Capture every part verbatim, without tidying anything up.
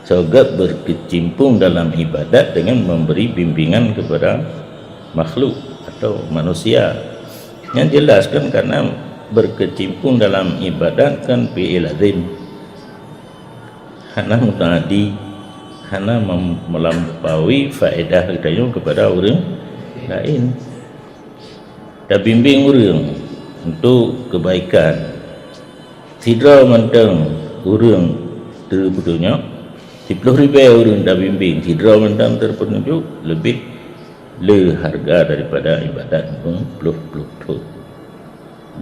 Soe gét berkecimpung dalam ibadat dengan memberi bimbingan kepada makhluk atau manusia. Nyan jelas kan, karena berkecimpung dalam ibadat kan fi'il lazim. Hana muta'addi, hana mem-, melampaui faedah geutanyoe kepada ureuëng laén. Tabimbing ureuëng untuk kebaikan. Sidroe mantong ureuëng teupeutunyok, siploh ribée ureuëng tabimbing, sidroe mantong teupeutunyok, leubeh le hareuga daripada ibadat ureuëng ploh-ploh thon.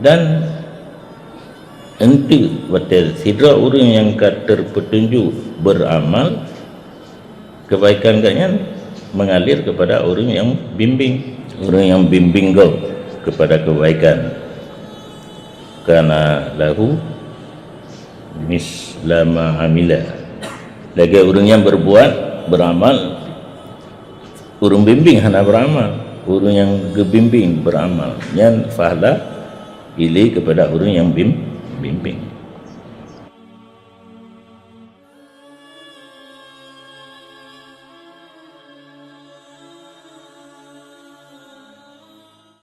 Dan enteuk watée sidroe ureuëng nyang ka teupeutunyok beuramal, kebaikan geuh nyan mengalir kepada ureuëng nyang bimbing, ureuëng nyang bimbing gob kepada kebaikan. Kana lahu misla ma amila. Lagée ureuëng nyang berbuat, beramal, ureuëng bimbing hana beramal, ureuëng nyang geubimbing beramal, nyan fahla ile kepada ureuëng nyang bim-, bimbing.